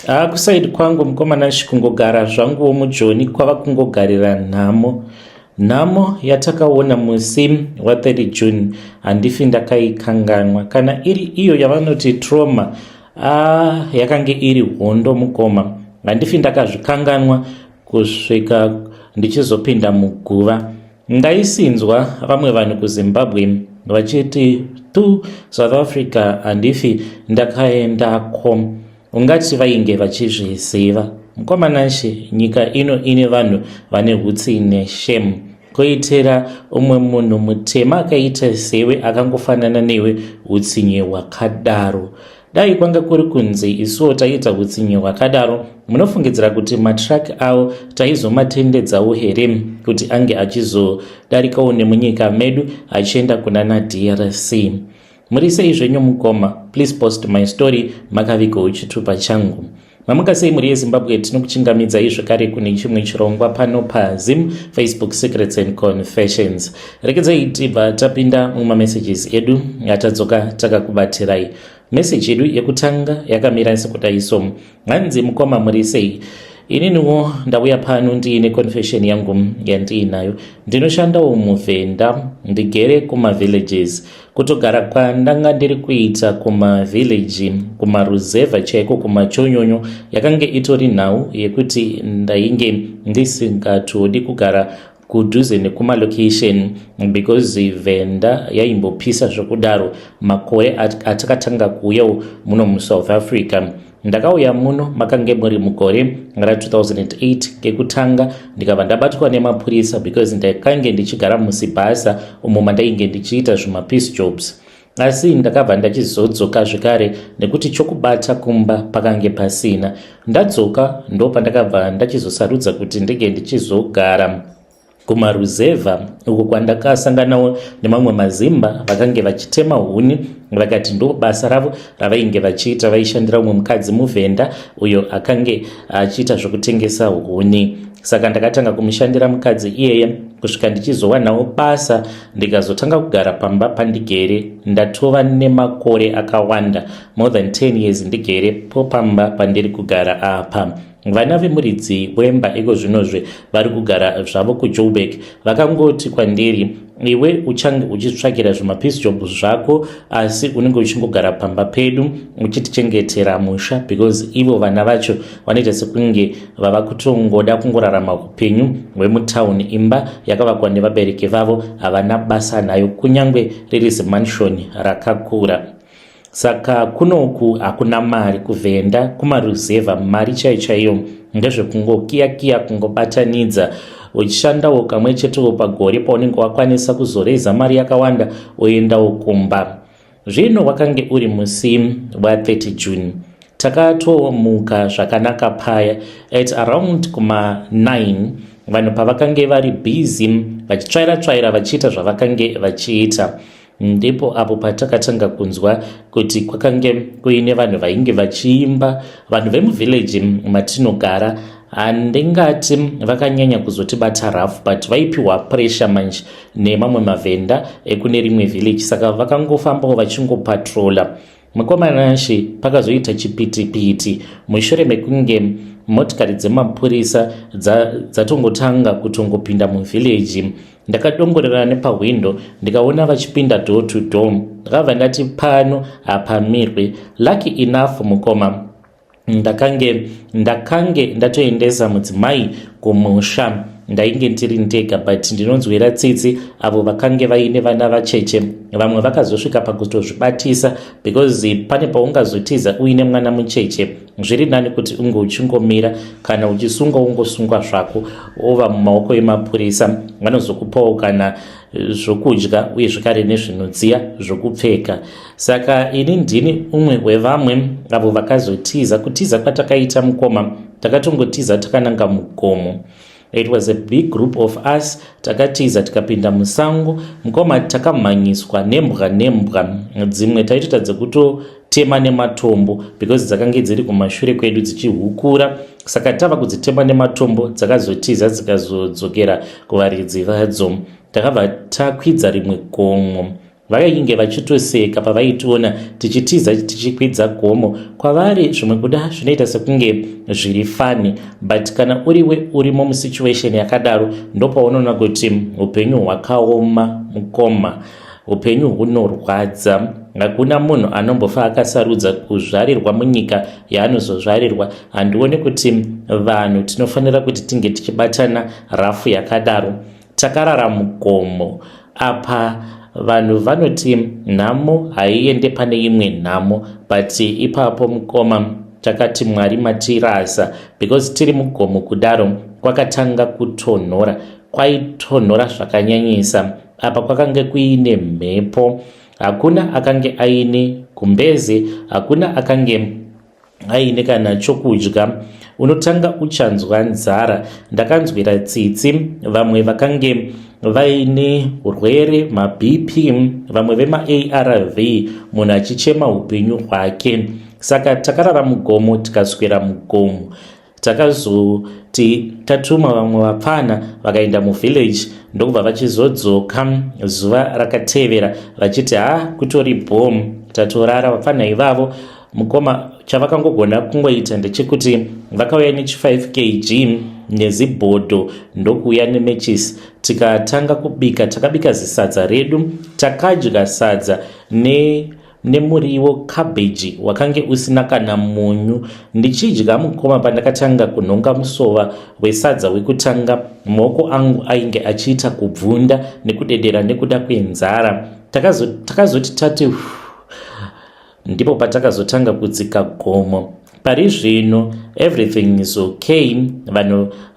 Haa kuside kwangu mukoma Nash kungogara zvanguwo mujoni kwava kungogarira nhamo. Nhamo yatakaona musi wa 30 June handifi ndakaikanganwa. Kana iri iyo yavanoti trauma ah, yakange iri hondo mukoma. Handifi ndakazvikanganwa kusvika ndichizopinda muguva. Ndaisinzwa vamwe vanhu kuZimbabwe vachiti tu South Africa handifi ndakaendako. Ungati vainge vachizviziva. Mukoma Nashe, nyika ino ine vanhu vane hutsinye shem. Koitera umwe munhu mutema akaita sewe akangofanana newe hutsinye hwakadaro. Dai kwanga kuri kunzi isuwo taiita hutsinye hwakadaro, munofungidzira kuti matruck avo taizomatendedzawo here kuti ange achizodarikawo nemunyika medu achienda kunana DRC? Muri sei zvenyu mukoma? Please post my story makavigawo chitupa changu. Mamuka sei mhuri yeZimbabwe, tinokuchingamidzai zvekare kune chimwe chirongwa pano paZim Facebook Secrets and Confessions. Rekedzai tibva tapinda mumamessages edu atadzoka takakubatirai. Message yedu yekutanga yakamira sekudai so. Hanzi mukoma muri sei? Ininiwo ndauya pano ndiine confession yangu yandiinayo. Ndinoshandawo muvhenda, ndigere kumavillages. Kutogara kwandanga ndiri kuita kumavillage kumaruzevha chaiko kumachonyonyo yakange itori nhau yekuti ndainge ndisingatodi kugara kudhuze nekumalocation because vhenda yaimbopisa zvekudaro makore atakatanga kuuyawo muno musouth Africa. Ndakauya muno makange muri mugore ra2008 kekutanga, ndikabva ndabatwa nemapurisa because ndakange ndichigara musibhasa umo mandainge ndichiita zvimapiece jobs. Asi ndakabva ndachizodzoka zvekare nekuti chokubata kumba pakange pasina. Ndadzoka ndopandakabva ndachizosarudza kuti ndinge ndichizogara kumaruzevha uko kwandakasanganawo nemamwe mazimba vakange vachitema huni, vakati ndo basa ravo ravainge vachiita. Vaishandira umwe mukadzi muvhenda uyo akange achiita zvokutengesa huni. Saka ndakatanga kumushandira mukadzi iyeye kusvika ndichizowanawo basa, ndikazotanga kugara pamba pandigere. Ndatova nemakore akawanda, more than 10 years ndigere po pamba pandiri kugara apa. Vana vemuridzi wemba iko zvinozve vari kugara zvavo kuJoburg. Vakangoti kwandiri, iwe uchange uchitsvakira zvimapiece job zvako, asi unenge uchingogara pamba pedu uchitichengetera musha, because ivo vana vacho vanoita sekunge vava kutongoda kungorarama upenyu hwemutauni. Imba yakavakwa nevabereki vavo havana basa nayo, kunyange riri zimanshoni rakakura. Saka kunoku hakuna mari kuvhenda kumaruzevha, mari chaiyo chaiyo ndezvekungokiyakiya, kungobatanidza uchishandawo kamwe chetewo pagore paunenge wakwanisa kuzoreza mari yakawanda woendawo kumba. Zvino wakange uri musi wa30 June, takatomuka zvakanaka paya at around kuma 9, vanhu pavakange vari busy vachitsvaira tsvaira vachiita zvavakange vachiita. Ndipo apo patakatanga kunzwa kuti kwakange kuine vanhu vainge vachiimba. Vanhu vemuvillage matinogara handingati vakanyanya kuzotibata rough, but vaipiwa pressure manje nemamwe mavhenda ekune rimwe village, saka vakangofambawo vachingopatrola. Mukomanashe, pakazoita chipitipiti mushure mekunge motikari dzemapurisa dzatongotanga kutongopinda muvillage. Ndakadongorera nepahwindo ndikaona vachipinda door to door. Ndakabva ndati pano hapamirwe. Lucky enough mukoma, ndakange ndatoendesa mudzimai kumusha, ndainge ndiri ndega. But ndinonzwira tsitsi avo vakange vaine vana vacheche. Vamwe vakazosvika pakutozvibatisa, because pane paungazotiza uine mwana mucheche. Zviri nani kuti unge uchingomira, kana uchisungwa ungosungwa zvako, ova mumaoko emapurisa, vanozokupawo kana zvokudya uye zvekare nezvinodziya zvokupfeka. Saka ini ndini umwe wevamwe avo vakazotiza. Kutiza kwatakaita mukoma, takatongotiza takananga mugomo. It was a big group of us. Takatiza tikapinda musango mukoma, takamhanyiswa nembwa nembwa dzimwe taitoita dzekutotema nematombo because dzakange dziri kumashure kwedu dzichihukura. Saka tava kudzitema nematombo, dzakazotiza dzikazodzokera kuvaridzi vadzo. Takabva takwidza rimwe gomo. Vainge vachitoseka pavaitiona tichitiza tichikwidza gomo. Kwavari zvimwe kuda zvinoita sekunge zviri funny, but kana uriwe urimo musituation yakadaro, ndopaunoona kuti upenyu hwakaoma, mukoma. Upenyu hunorwadza. Hakuna munhu anombofa akasarudza kuzvarirwa munyika yaanozozvarirwa. Handioni kuti vanhu tinofanira kuti tinge tichibatana rafu yakadaro. Takarara mugomo apa. Vanhu vanoti nhamo haiende pane imwe nhamo, but ipapo, mukoma, takati Mwari matirasa, because tiri mugomo kudaro kwakatanga kutonhora. Kwaitonhora zvakanyanyisa. Apa kwakange kuine mhepo. Hakuna akange aine gumbeze, hakuna akange aine kana chokudya. Unotanga uchanzwa nzara. Ndakanzwira tsitsi vamwe vakange vaine urwere, maBP, vamwe vemaARV, munhu achichema upenyu hwake. Saka takarara mugomo, tikaswera mugomo. Takazoti tatuma vamwe vapfana, vakaenda muvillage, ndokubva vachizodzoka zuva rakatevera vachiti, "Ha, kutori bom, tatorara." Vapfana ivavo, mukoma, chavakangogona kungoita ndechekuti vakauya nechi5 kg nezibhodho, ndokuuya nemechisi, tikatanga kubika. Takabika zisadza redu, takadya sadza nemuriwo, cabbage wakange usina kana munyu. Ndichidya, mukoma, pandakatanga kunhonga musova wesadza wekutanga, maoko angu ainge achiita kubvunda nekudedera nekuda kwenzara. Takazoti tati ndipo patakazotanga kudzika gomo. Pari zvino everything is okay.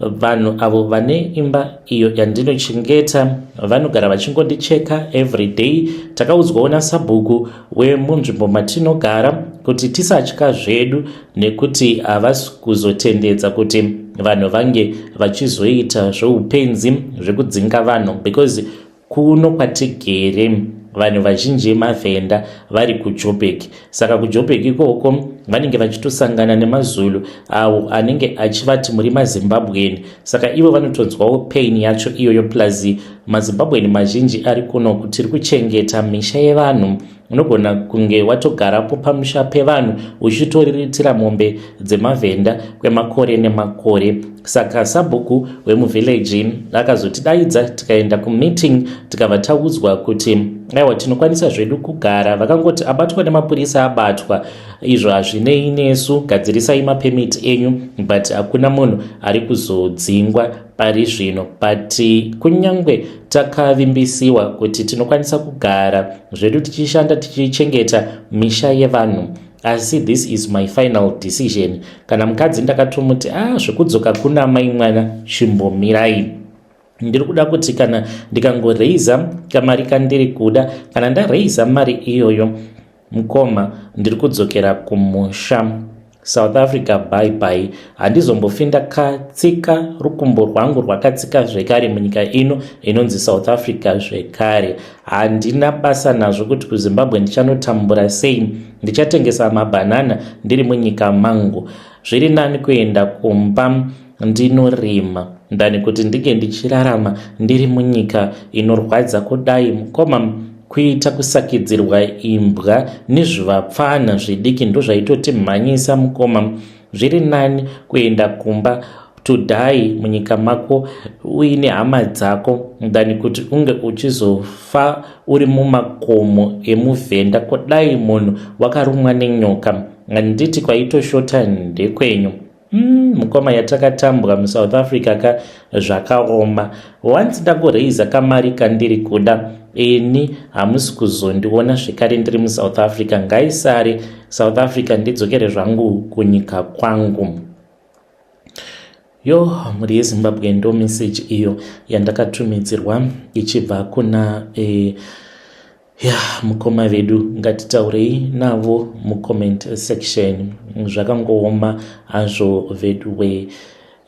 Vanhu avo vane imba iyo yandinochengeta vanogara vachingondicheka every day. Takaudzwawo nasabhuku wemunzvimbo matinogara kuti tisatya zvedu, nekuti havasi kuzotendedza kuti vanhu vange vachizoita zveupenzi zvekudzinga vanhu, because kuno kwatigere vanhu vazhinji mavhenda vari kuJobek. Saka kuJobek ikoko vanenge vachitosangana nemaZulu avo anenge achivati, "Muri maZimbabwean." Saka ivo vanotonzwawo pain yacho iyoyo. Plus maZimbabwean mazhinji ari kuno, tiri kuchengeta misha yevanhu. Unogona kunge watogarapo pamusha pevanhu uchitoriritira mombe dzemavhenda kwemakore nemakore. Saka sabhuku wemuvillage akazotidaidza, tikaenda kumeeting, tikabva taudzwa kuti aiwa, tinokwanisa zvedu kugara. Vakangoti abatwa nemapurisa abatwa, izvo hazvinei nesu, gadzirisai mapermit enyu, but hakuna munhu ari kuzodzingwa pari zvino. But kunyange takavimbisiwa kuti tinokwanisa kugara zvedu tichishanda, tichichengeta misha yevanhu, asi this is my final decision. Kana mukadzi ndakatomuti, "A ah, zvekudzoka kuna mai mwana chimbomirai. Ndiri kuda kuti kana ndikangoreiza kamari kandiri kuda, kana ndareiza mari iyoyo, mukoma, ndiri kudzokera kumusha. South Africa, bye bye. Handizombofi ndakatsika rukumbo rwangu rwakatsika zvekare munyika ino inonzi South Africa zvekare. Handina basa nazvo kuti kuZimbabwe ndichanotambura sei. Ndichatengesa mabhanana ndiri munyika mangu. Zviri nani kuenda kumba ndinorima ndani kuti ndinge ndichirarama ndiri munyika inorwadza kudai." Mukoma, kuita kusakidzirwa imbwa nezvivapfana zvidiki ndozvaitotimhanyisa, mukoma. Zviri nani kuenda kumba to die munyika mako uine hama dzako than kuti unge uchizofa uri mumakomo emuvhenda. Kudai munhu wakarumwa nenyoka, handiti kwaitoshota ndekwenyu? Mukoma, yatakatambwa muSouth Africa ka zvakaoma. Once ndangoreiza kamari kandiri kuda ini, hamusi kuzondiona zvekare ndiri muSouth Africa. Ngaisare South Africa, ndidzokere zvangu kunyika kwangu." Yo, mhuri yeZimbabwe, ndo meseji iyo yandakatumidzirwa ichibva kuna ya mukoma vedu. Ngatitaurei navo mucomment section. Zvakangooma hazvo vedu we.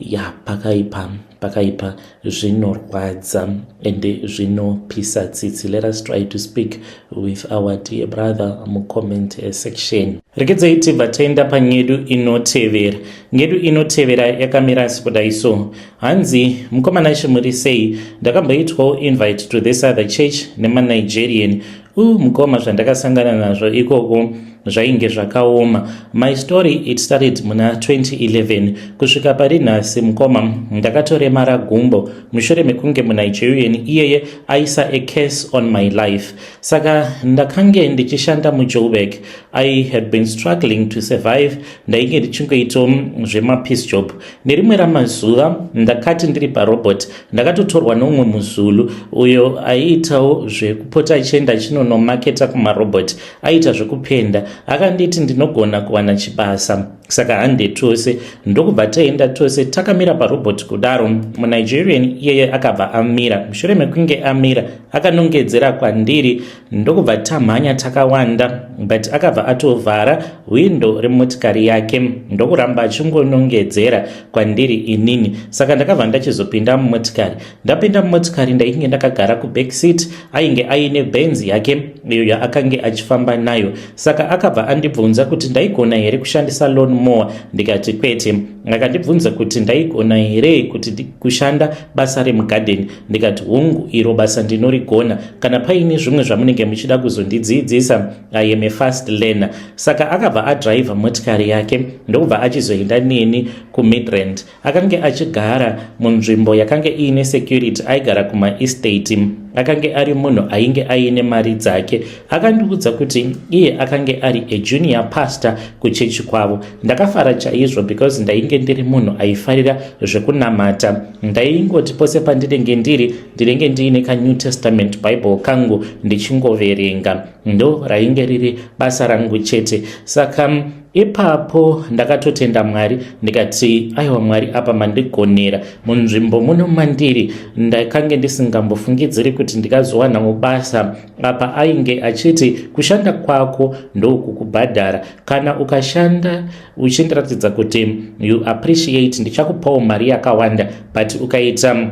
Ya, pakaipa, pakaipa, zvinorwadza ende zvinopisa tsitsi. Let us try to speak with our dear brother mucomment section. Rekedzai tibva taenda panyedu inotevera. Nyedu inotevera yakamira sekudai so. Hanzi, "Mukomana, chimuri sei? Ndakamboitwawo invite to this other church nemaNigerian. U mukoma, zvandakasangana nazvo ikoko zvainge zvakaoma. My story, it started muna 2011 kusvika pari nhasi. Mukoma, ndakatoremara gumbo mushure mekunge muNigerian iyeye aisa a curse on my life. Saka ndakange ndichishanda muJoburg. I had been struggling to survive. Ndainge ndichingoitawo zvemapiece job. Nerimwe ramazuva ndakati ndiri parobot, ndakatotorwa neumwe muZulu uyo aiitawo zvekupota achienda achinonomaketa kumarobot, aiita zvekupenda. Akanditi ndinogona kuwana chibasa, saka hande tose. Ndokubva taenda tose. Takamira parobot kudaro, muNigerian iyeye akabva amira. Mushure mekunge amira, akanongedzera kwandiri, ndokubva tamhanya takawanda, but akabva atovhara hwindo remotikari yake, ndokuramba achingonongedzera kwandiri inini. Saka ndakabva ndachizopinda mumotikari. Ndapinda mumotikari, ndainge ndakagara kuback seat. Ainge aine Benz yake iyo yaakange achifamba nayo. Saka akabva andibvunza kuti ndaigona here kushandisa lawn mower. Ndikati kwete. Akandibvunza kuti ndaigona here kuti kushanda basa remugadheni. Ndikati hungu, iro basa ndinorigona. Kana paine zvimwe zvamunenge muchida kuzondidzidzisa, I am a fast learner. Saka akabva adhiraivha motikari yake, ndokubva achizoenda neni kuMidrand. Akange achigara munzvimbo yakange iine security, aigara kumaestate. Akange ari munhu ainge aine mari dzake. Akandiudza kuti iye akange ari a junior pastor kuchechi kwavo. Ndakafara chaizvo because ndainge ndiri munhu aifarira zvekunamata. Ndaingoti pose pandinenge ndiri, ndinenge ndiine kaNew Testament Bible kangu, ndichingoverenga. Ndo rainge riri basa rangu chete. Saka ipapo ndakatotenda Mwari, ndikati aiwa Mwari, apa mandigonera. Munzvimbo muno mandiri ndakange ndisingambofungidziri kuti ndikazowanawo basa apa. Ainge achiti kushanda kwako ndokukubhadhara. Kana ukashanda uchindiratidza kuti you appreciate, ndichakupawo mari yakawanda, but ukaita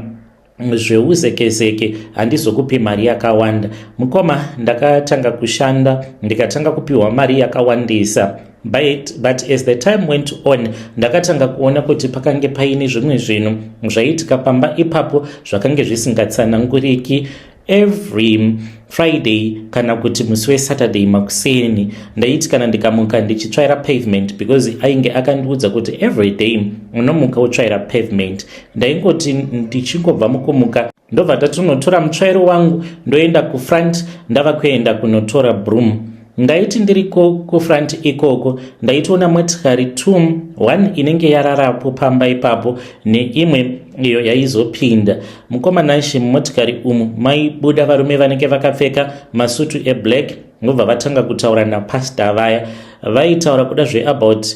zveuzekezeke, handizokupi mari yakawanda. Mukoma, ndakatanga kushanda, ndikatanga kupiwa mari yakawandisa, but as the time went on, ndakatanga kuona kuti pakange paine zvimwe zvinhu zvaiitika pamba ipapo zvakange zvisingatsananguriki. Every Friday kana kuti musi weSaturday makuseni, ndaiti kana ndikamuka ndichitsvaira pavement, because ainge akandiudza kuti every day unomuka utsvaira pavement. Ndaingoti ndichingobva mukumuka, ndobva ndatonotora mutsvairo wangu, ndoenda kufront. Ndava kuenda kunotora broom, ndaiti ndiriko kufront ikoko, ndaitoona motikari 2, 1 inenge yararapo pamba ipapo neimwe iyo yaizopinda. Mukoma Nashe, mumotikari umu maibuda varume vanenge vakapfeka masutu eblack, ndobva vatanga kutaura napasta vaya. Vaitaura kuda zveabout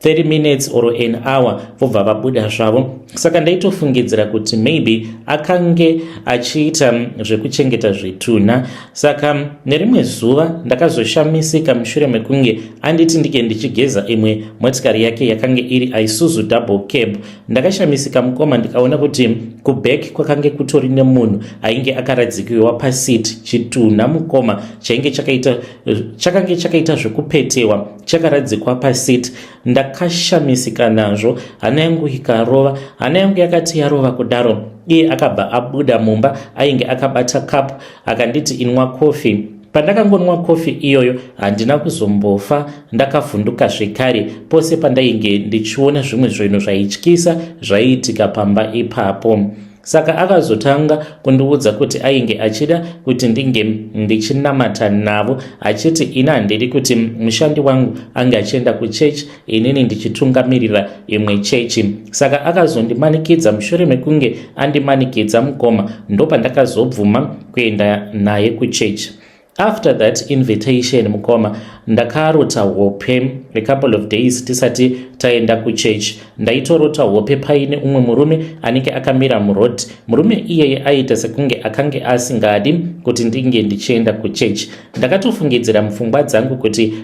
30 minutes or an hour, vobva vabuda zvavo. Saka ndaitofungidzira kuti maybe akange achiita zvekuchengeta zvitunha. Saka nerimwe zuva ndakazoshamisika mushure mekunge anditi ndike ndichigeza imwe motikari yake yakange iri Isuzu double cab. Ndakashamisika mukoma, ndikaona kuti kuback kwakange kutori nemunhu ainge akaradzikiwa paseat, chitunha mukoma, chainge chakaita chakange chakaita zvekupetewa, chakaradzikwa paseat. Ndakashamisika nazvo, hana yangu ikarova. Hana yangu yakati yarova kudaro, iye akabva abuda mumba, ainge akabata cup. Akanditi inwa kofi. Pandakangonwa kofi iyoyo, handina kuzombofa ndakavhunduka zvekare pose pandainge ndichiona zvimwe zvinhu zvaityisa zvaiitika pamba ipapo. Saka akazotanga kundiudza kuti ainge achida kuti ndinge ndichinamata navo, achiti ini handidi kuti mushandi wangu ange achienda kuchechi, inini ndichitungamirira imwe chechi. Saka akazondimanikidza. Mushure mekunge andimanikidza mukoma, ndopandakazobvuma kuenda naye kuchechi. After that invitation mukoma, ndakarota hope. A couple of days tisati taenda kuchechi, ndaitorota hope paine umwe murume anenge akamira muroad. Murume iyeye aiita sekunge akange asingadi kuti ndinge ndichienda kuchechi. Ndakatofungidzira mupfungwa dzangu kuti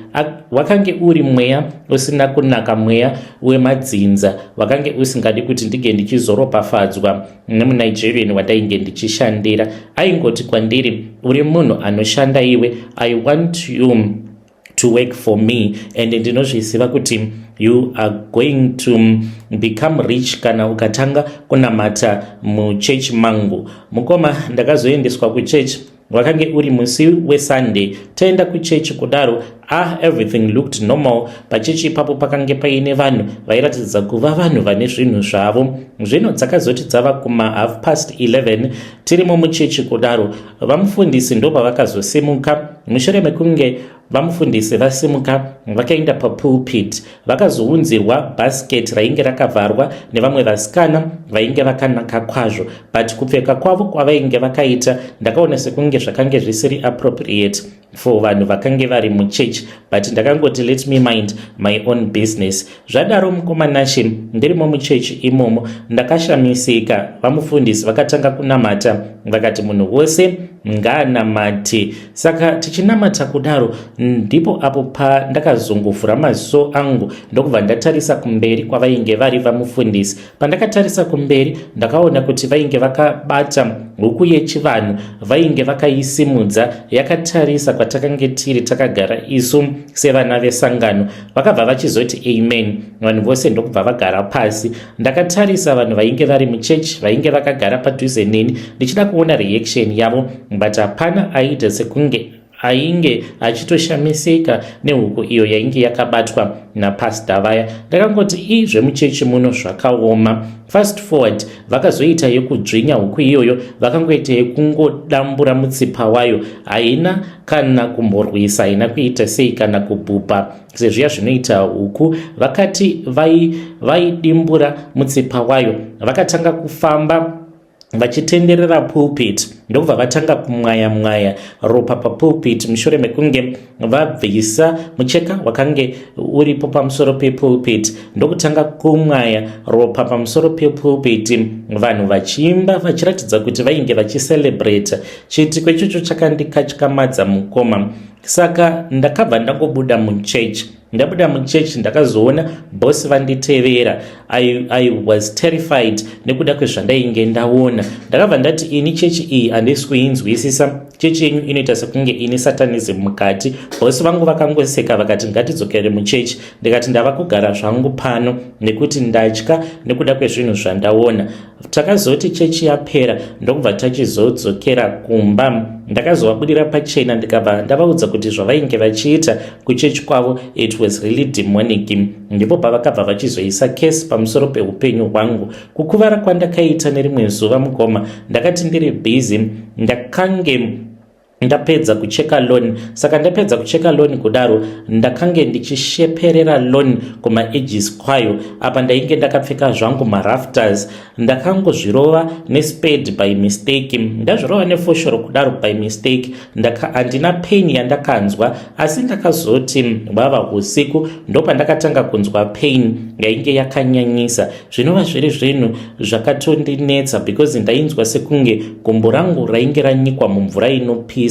wakange uri mweya usina kunaka, mweya wemadzinza wakange usingadi kuti ndinge ndichizoropafadzwa nemuNigerian wandainge ndichishandira. Aingoti kwandiri, "Uri munhu anoshanda iwe. I want you to work for me, and ndinozviziva kuti you are going to become rich kana ukatanga kunamata muchechi mangu." Mukoma, ndakazoendeswa kuchechi. Wakange uri musi weSunday. Taenda kuchechi kudaro, ah, everything looked normal. Pachechi ipapo pakange paine vanhu vairatidza kuva vanhu vane zvinhu zvavo. Zvino dzakazoti dzava kuma 11:30 tirimo muchechi kudaro, vamufundisi ndopavakazosimuka. Mushure mekunge vamufundisi vasimuka, vakaenda papulpit, vakazounzirwa basket rainge rakavharwa nevamwe vasikana vainge vakanaka kwazvo, but kupfeka kwavo kwavainge vakaita ndakaona sekunge zvakange zvisiri appropriate for vanhu vakange vari muchechi, but ndakangoti, "Let me mind my own business." Zvadaro, mukoma Nashe, ndirimo muchechi imomo, ndakashamisika. Vamufundisi vakatanga kunamata, vakati munhu wose ngaanamate. Saka tichinamata kudaro, ndipo apo pandakazongovhura maziso angu, ndokubva ndatarisa kumberi kwavainge vari vamufundisi. Pandakatarisa kumberi, ndakaona kuti vainge vakabata huku yechivanhu, vainge vakaisimudza yakatarisa kwatakange tiri takagara isu sevana vesangano. Vakabva vachizoti, "Amen." Vanhu vose ndokubva vagara pasi. Ndakatarisa vanhu vainge vari muchechi, vainge vakagara padhuze neni, ndichida kuona reaction yavo, but hapana aiita sekunge ainge achitoshamisika nehuku iyo yainge yakabatwa napastor vaya. Ndakangoti, "I, zvemuchechi muno zvakaoma." Fast forward, vakazoita yekudzvinya huku iyoyo, vakangoita yekungodambura mutsipa wayo. Haina kana kumborwisa, haina kuita sei kana kubhupa sezviya zvinoita huku. Vakati vaidimbura mutsipa wayo, vakatanga kufamba vachitenderera pulpit, ndokubva vatanga kumwaya mwaya ropa papulpit. Mushure mekunge vabvisa mucheka wakange uripo pamusoro pepulpit, ndokutanga kumwaya ropa pamusoro pepulpit, vanhu vachiimba vachiratidza kuti vainge vachicelebrata. Chiitiko ichocho chakandikatyamadza, mukoma. Saka ndakabva ndangobuda muchechi. Ndabuda muchechi, ndakazoona bosi vanditevera. I was terrified nekuda kwezvandainge ndaona. Ndakabva ndati, "Ini chechi iyi handisi kuinzwisisa. Chechi yenyu inoita sekunge ine satanism mukati." Bosi vangu vakangoseka, vakati, "Ngatidzokere muchechi." Ndikati, "Ndava kugara zvangu pano nekuti ndatya nekuda kwezvinhu zvandaona." Takazoti chechi yapera, ndokubva tachizodzokera kumba. Ndakazovabudira pachena, ndikabva ndavaudza kuti zvavainge vachiita kuchechi kwavo, it was really demonic. Ndipo pavakabva vachizoisa case pamusoro peupenyu hwangu. Kukuvara kwandakaita nerimwe zuva, mukoma, ndakati ndiri busy, ndakange ndapedza kucheka lawn. Saka ndapedza kucheka lawn kudaro, ndakange ndichisheperera lawn kumaedges kwayo. Apa ndainge ndakapfeka zvangu marafters. Ndakangozvirova nespade by mistake. Ndazvirova nefoshoro kudaro by mistake, handina pain yandakanzwa, asi ndakazoti hwava usiku ndopandakatanga kunzwa pain yainge yakanyanyisa, zvinova zviri zvinhu zvakatondinetsa because ndainzwa sekunge gumbo rangu rainge ranyikwa mumvura inopisa.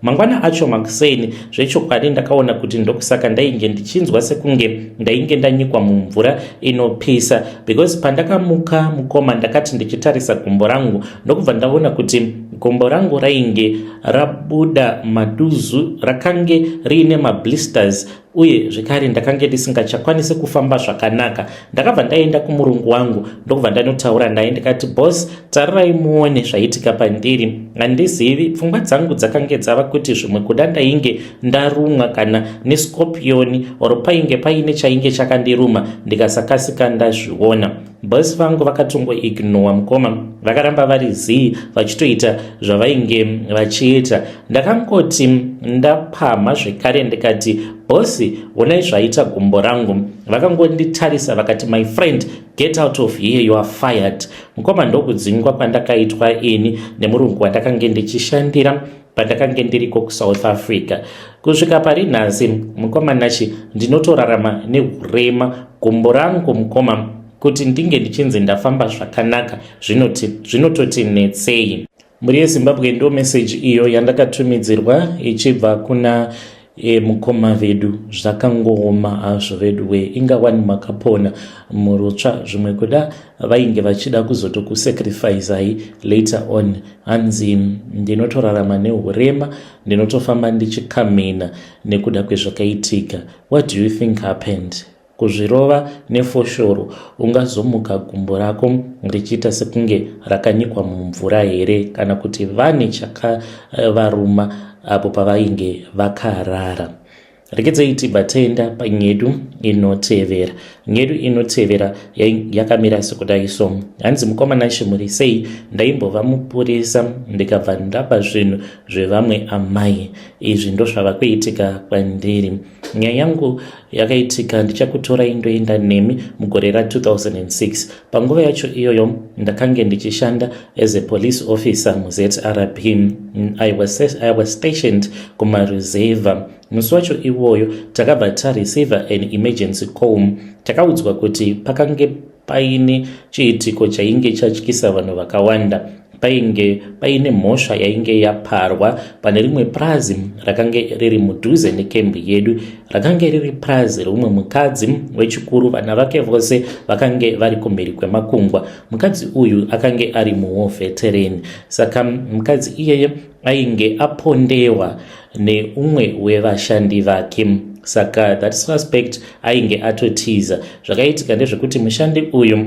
Mangwana acho makuseni, zvechokwadi ndakaona kuti ndokusaka ndainge ndichinzwa sekunge ndainge ndanyikwa mumvura inopisa, because pandakamuka, mukoma, ndakati ndichitarisa gumbo rangu, ndokubva ndaona kuti gumbo rangu rainge rabuda maduzu, rakange riine mablisters, uye zvekare ndakange ndisingachakwanisi kufamba zvakanaka. Ndakabva ndaenda kumurungu wangu, ndokubva ndanotaura naye. Ndikati, "Boss, tarirai muone zvaitika pandiri. Handizivi, pfungwa dzangu dzakange dzava kuti zvimwe kuda ndainge ndarumwa kana nescorpion or painge paine chainge chakandiruma, ndikasakasika ndazviona." Bosi vangu vakatongoignora, mukoma, vakaramba vari zii vachitoita zvavainge vachiita. Ndakangoti ndapamha zvekare, ndikati, "Bosi, onai zvaita gumbo rangu." Vakangonditarisa, vakati, "My friend, get out of here, you are fired." Mukoma, ndokudzingwa kwandakaitwa ini nemurungu wandakange ndichishandira pandakange ndiriko kuSouth Africa. Kusvika pari nhasi, mukoma Nashi, ndinotorarama neurema. Gumbo rangu, mukoma, kuti ndinge ndichinzi ndafamba zvakanaka zvinototi netsei. Mhuri yeZimbabwe, ndo meseji iyo yandakatumidzirwa ichibva kuna mukoma vedu. Zvakangooma hazvo vedu we. Ingawani makapona murutsva, zvimwe kuda vainge vachida kuzotokusacrificai later on. Hanzi, "Ndinotorarama neurema, ndinotofamba ndichikamhina nekuda kwezvakaitika." What do you think happened? Kuzvirova nefoshoro ungazomuka gumbo rako richiita sekunge rakanyikwa mumvura here kana kuti vane chakavaruma apo pavainge vakarara. Regedzai tibva taenda panyedu inotevera. Nyedu inotevera yakamira sekudai so. Hanzi mukoma Nashe muri sei? Ndaimbova mupurisa ndikabva ndaba zvinhu zvevamwe amai. Izvi ndozvava kuitika kwandiri. Nyaya yangu yakaitika ndichakutorai ndoenda nemi mugore ra 2006. Panguva yacho iyoyo ndakange ndichishanda as a police officer muZRP. I was stationed kumaruzevha. Musi wacho iwoyo takabva tareceiver an emergency call. Takaudzwa kuti pakange paine chiitiko chainge chatyisa vanhu vakawanda. Painge paine mhosva yainge yaparwa pane rimwe purazi rakange riri mudhuze nekembi yedu. Rakange riri purazi reumwe mukadzi wechikuru, vana vake vose vakange vari kumhiri kwemakungwa. Mukadzi uyu akange ari muwar veteran, saka mukadzi iyeye ainge apondewa neumwe wevashandi vake, saka that suspect ainge atotiza. Zvakaitika ndezvekuti mushandi uyu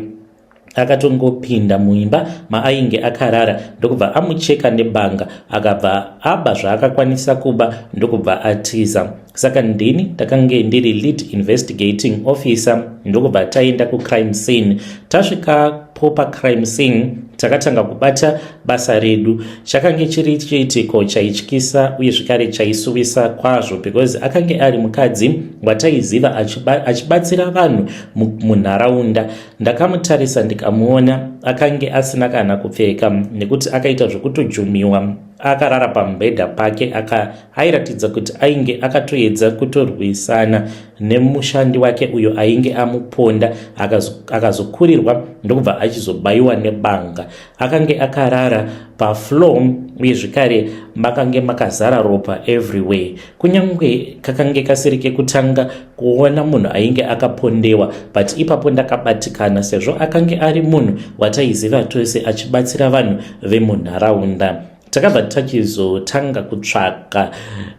akatongopinda muimba maainge akarara, ndokubva amucheka nebanga, akabva aba zvaakakwanisa kuba, ndokubva atiza. Saka ndini ndakange ndiri lead investigating officer, ndokubva taenda kucrime scene. Tasvikapo pacrime scene, takatanga kubata basa redu. Chakange chiri chiitiko chaityisa uye zvekare chaisuwisa kwazvo, because akange ari mukadzi wataiziva achibatsira vanhu munharaunda. Ndakamutarisa ndikamuona, akange asina kana kupfeka nekuti akaita zvekutojumiwa akarara pamubhedha pake. Airatidza kuti ainge akatoedza kutorwisana nemushandi wake uyo ainge amuponda, akazokurirwa ndokubva achizobayiwa nebanga. Akange akarara pafloor uye zvekare makange makazara ropa everywhere. Kunyange kakange kasiri kekutanga kuona munhu ainge akapondewa, but ipapo ndakabatikana sezvo akange ari munhu wataiziva tose achibatsira vanhu vemunharaunda. Takabva tachizotanga kutsvaka.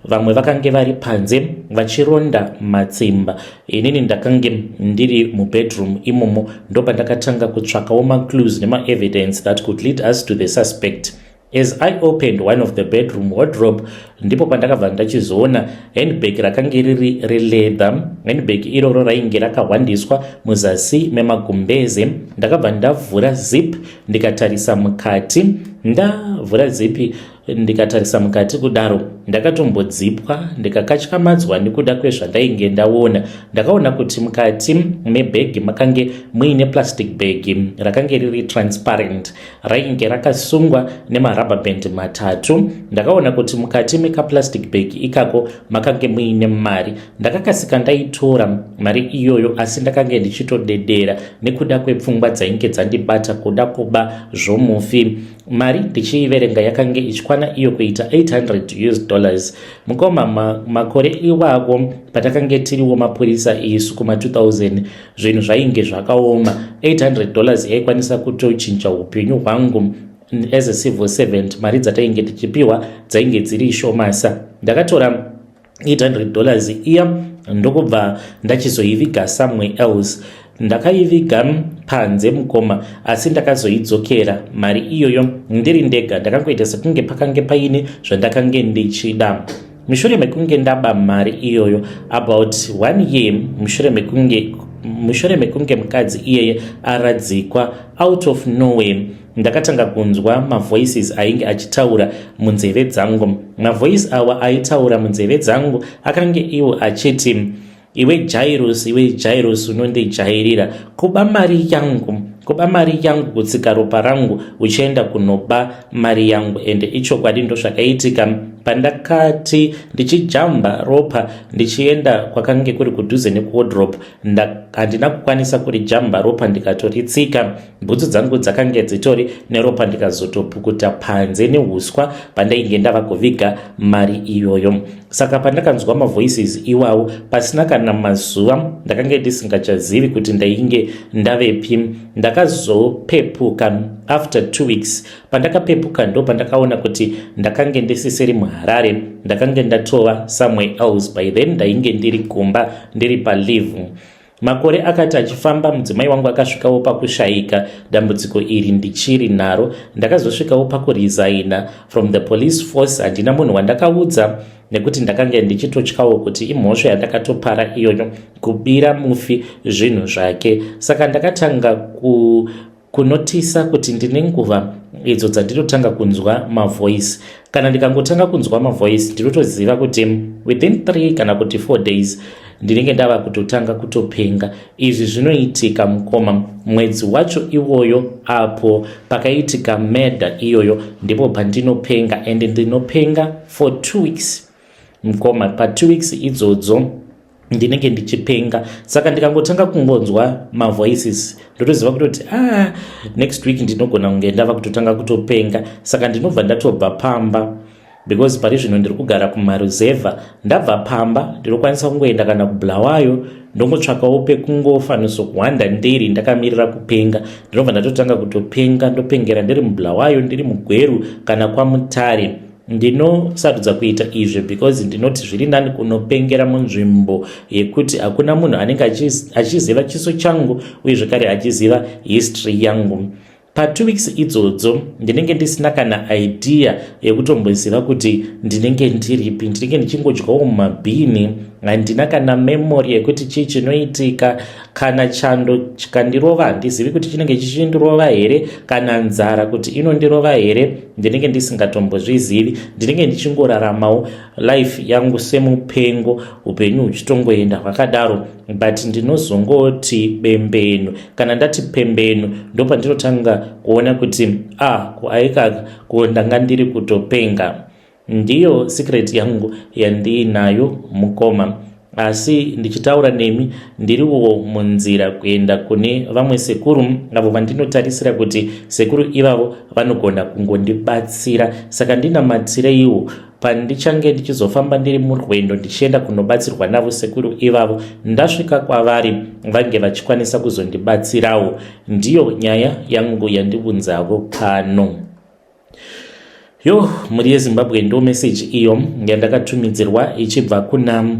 Vamwe vakange vari panze vachironda matsimba, inini ndakange ndiri mubedroom imomo. Ndopandakatanga kutsvakawo maclues nemaevidence that could lead us to the suspect. As I opened one of the bedroom wardrobe, ndipo pandakabva ndachizoona handbag rakange riri releather. Handbag iroro rainge rakahwandiswa muzasi memagumbeze. Ndakabva ndavhura zip ndikatarisa mukati. Ndavhura zipi ndikatarisa mukati kudaro, ndakatombodzipwa ndikakatyamadzwa nekuda kwezvandainge ndaona. Ndakaona kuti mukati mebhegi makange muine plastic bag rakange riri transparent, rainge rakasungwa nemarubber band matatu. Ndakaona kuti mukati mekaplastic bag ikako makange muine mari. Ndakakasika ndaitora mari iyoyo, asi ndakange ndichitodedera nekuda kwepfungwa dzainge dzandibata kuda kuba zvomufi. Mari ndichiiverenga yakange ichikwana iyo kuita 800 US dollars. Mukoma, makore iwako patakange tiriwo mapurisa isu kuma2000, zvinhu zvainge zvakaoma. 800 dollars yaikwanisa kutochinja upenyu hwangu as a civil servant. Mari dzatainge tichipiwa dzainge dziri shomasa. Ndakatora 800 dollars iya ndokubva ndachizoiviga somewhere else. Ndakaiviga panze, mukoma, asi ndakazoidzokera mari iyoyo ndiri ndega. Ndakangoita sekunge pakange paine zvandakange ndichida. Mushure mekunge ndaba mari iyoyo, about one year mushure mekunge mukadzi iyeye aradzikwa, out of nowhere ndakatanga kunzwa mavoices ainge achitaura munzeve dzangu. Mavoice awa aitaura munzeve dzangu akange iwo achiti, "Iwe Jairos, iwe Jairos, unondijairira kuba mari yangu, kuba mari yangu, kutsika ropa rangu uchienda kunoba mari yangu." Ende ichokwadi, ndo zvakaitika. Pandakati ndichijamba ropa ndichienda kwakange kuri kudhuze nekuwardrobe, handina kukwanisa kurijamba ropa, ndikatoritsika. Bhutsu dzangu dzakange dzitori neropa, ndikazotopukuta panze neuswa pandainge ndava kuviga mari iyoyo. Saka pandakanzwa mavoices iwawo, pasina kana mazuva ndakange ndisingachazivi kuti ndainge ndavepi. Ndakazopepuka after 2 weeks. Pandakapepuka ndo pandakaona kuti ndakange ndisisiri muHarare, ndakange ndatova somewhere else. By then ndainge ndiri kumba, ndiri paleave. Makore akati achifamba mudzimai wangu akasvikawo pakushaika dambudziko iri ndichiri naro. Ndakazosvikawo pakuresigna from the police force handina munhu wandakaudza nekuti ndakange ndichitotyawo kuti imhosva yandakatopara iyoyo kubira mufi zvinhu zvake. Saka ndakatanga ku kunotisa kuti ndine nguva idzo dzandinotanga kunzwa mavoice. Kana ndikangotanga kunzwa mavoice ndinotoziva kuti within 3 kana kuti 4 days ndinenge ndava kutotanga kutopenga. Izvi zvinoitika mukoma mwedzi wacho iwoyo apo pakaitika murder iyoyo ndipo pandinopenga and ndinopenga for 2 weeks mukoma. Pa 2 weeks idzodzo ndinenge ndichipenga, saka ndikangotanga kungonzwa mavoices ndotoziva kutoti ah, next week ndinogona kunge ndava kutotanga kutopenga. Saka ndinobva ndatobva pamba because pari zvino ndiri kugara kumaruzevha. Ndabva pamba ndinokwanisa kungoenda kana kuBulawayo ndongotsvakawo pekungofanisokuhwanda ndiri ndakamirira kupenga. Ndinobva ndatotanga kutopenga, ndopengera ndiri muBulawayo, ndiri muGweru kana kwaMutare. Ndinosarudza kuita izvi because ndinoti zviri nani kunopengera munzvimbo yekuti hakuna munhu anenge achiziva chiso changu uye zvekare achiziva history yangu. Pa2 weeks idzodzo ndinenge ndisina kana idea yekutomboziva kuti ndinenge ndiripi. Ndinenge ndichingodyawo mumabhini, handina kana memory yekuti chii chinoitika. Kana chando chikandirova handizivi kuti chinenge chichindirova here, kana nzara kuti inondirova here, ndinenge ndisingatombozvizivi. Ndinenge ndichingoraramawo life yangu semupengo, upenyu huchitongoenda hwakadaro. But ndinozongoti bembenu. Kana ndati pembenu ndopandinotanga kuona kuti ah, kuaikaka ko ndanga ndiri kutopenga. Ndiyo secret yangu yandiinayo mukoma, asi ndichitaura nemi ndiriwo munzira kuenda kune vamwe sekuru avo vandinotarisira kuti sekuru ivavo vanogona kungondibatsira. Saka ndinamatireiwo pandichange ndichizofamba ndiri murwendo ndichienda kunobatsirwa navo sekuru ivavo. Ndasvika kwavari vange vachikwanisa kuzondibatsirawo. Ndiyo nyaya yangu yandibvunzavo pano. Yo, mhuri yeZimbabwe, ndo meseji iyo yandakatumidzirwa ichibva kuna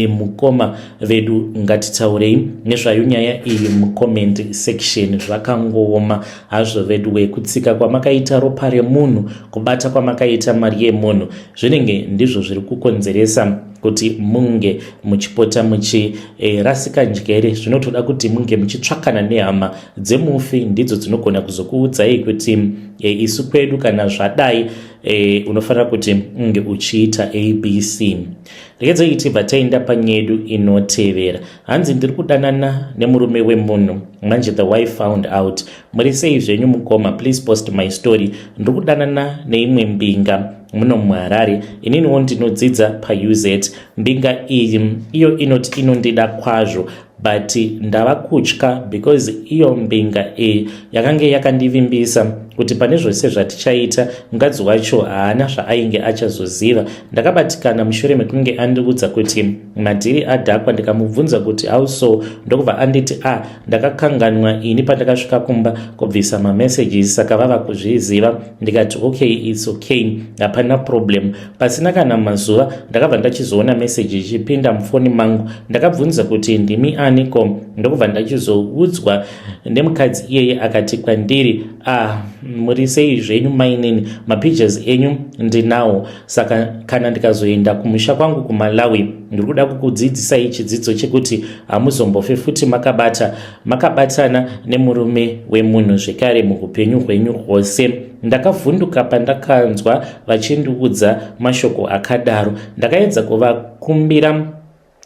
mukoma vedu. Ngatitaurei nezvayo nyaya iyi mucomment section. Zvakangooma hazvo vedu wekutsika kwamakaita ropa remunhu, kubata kwamakaita mari yemunhu, zvinenge ndizvo zviri kukonzeresa kuti munge muchipota muchirasika njere. Zvinotoda kuti munge muchitsvakana nehama dzemufi, ndidzo dzinogona kuzokuudzai kuti isu kwedu kana zvadai unofanira kuti unge uchiita ABC. Regedzai tibva taenda panyedu inotevera. Hanzi ndiri kudanana nemurume wemunhu, manje the wife found out. Muri sei zvenyu mukoma? Please post my story. Ndiri kudanana neimwe mbinga muno muHarare, ininiwo ndinodzidza paUZ. Mbinga iyi iyo inoti inondida kwazvo, but ndava kutya because iyo mbinga iyi yakange yakandivimbisa kuti pane zvose zvatichaita mukadzi wacho haana zvaainge achazoziva. Ndakabatikana mushure mekunge andiudza kuti madhiri adhakwa. Ndikamubvunza kuti how so, ndokubva anditi a ah, ndakakanganwa ini pandakasvika kumba kubvisa mamessages, saka vava kuzviziva. Ndikati okay, it's okay, hapana problem. Pasina kana mazuva ndakabva ndachizoona meseji ichipinda mufoni mangu. Ndakabvunza kuti ndimi aniko, ndokubva ndachizoudzwa nemukadzi iyeye. Akati kwandiri, ah, muri sei zvenyu mainini? Mapictures enyu ndinawo, saka kana ndikazoenda kumusha kwangu kuMalawi ndiri kuda kukudzidzisai chidzidzo chekuti hamuzombofe futi makabata makabatana nemurume wemunhu zvekare muupenyu hwenyu hwose. Ndakavhunduka pandakanzwa vachindiudza mashoko akadaro. Ndakaedza kuvakumbira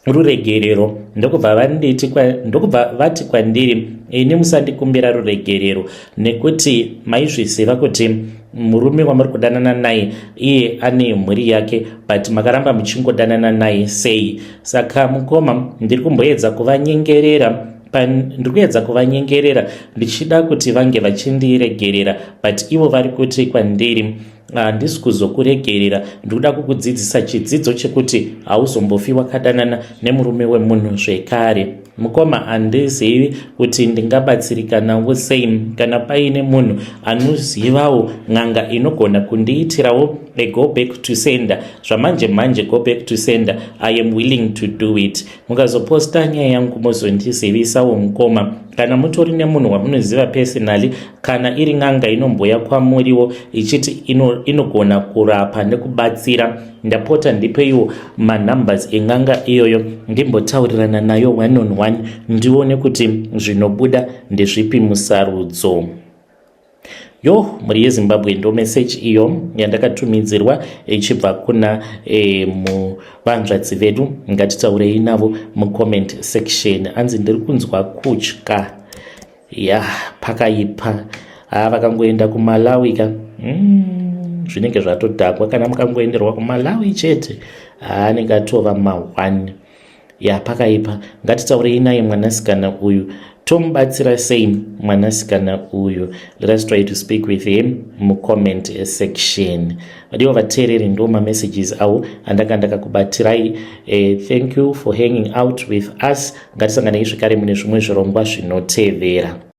ruregerero, ndokubva vati kwandiri, ini musandikumbira ruregerero nekuti maizviziva kuti murume wamuri kudanana naye iye ane mhuri yake, but makaramba muchingodanana naye sei? Saka mukoma, ndiri kumboedza kuvanyengerera, ndiri kuedza kuvanyengerera ndichida kuti vange vachindiregerera, but ivo vari kuti kwandiri, handisi kuzokuregerera, ndikuda kukudzidzisa chidzidzo chekuti hauzombofi wakadanana nemurume wemunhu zvekare. Mukoma, handizivi kuti ndingabatsirikanawo sei. Kana paine munhu anozivawo n'anga inogona kundiitirawo A go back to sender zvamanje manje, go back to sender, I am willing to do it. Mukazoposta nyaya yangu, mozondizivisawo mukoma. Kana mutori nemunhu wamunoziva personally, kana iri n'anga inomboya kwamuriwo ichiti inogona kurapa nekubatsira, ndapota ndipeiwo manumbers en'anga iyoyo, ndimbotaurirana nayo one on one, ndione kuti zvinobuda ndezvipi musarudzo. Yo, mhuri yeZimbabwe, ndo meseji iyo yandakatumidzirwa ichibva kuna muvanzvadzi vedu. Ngatitaurei navo mucomment section. Anzi, "Ndiri kunzwa kutya." Ya, pakaipa. Ha, vakangoenda kuMalawi ka, zvinenge zvatodhakwa. Kana mukangoenderwa kuMalawi chete, haanenge atova ma1. Ya, pakaipa. Ngatitaurei naye mwanasikana uyu. Tomubatsira sei mwanasikana uyu? Let us try to speak with him mucomment section. Vadiwa vateereri, ndo mamessages avo andanga ndakakubatirai. Thank you for hanging out with us. Ngatisanganei zvekare mune zvimwe zvirongwa zvinotevera.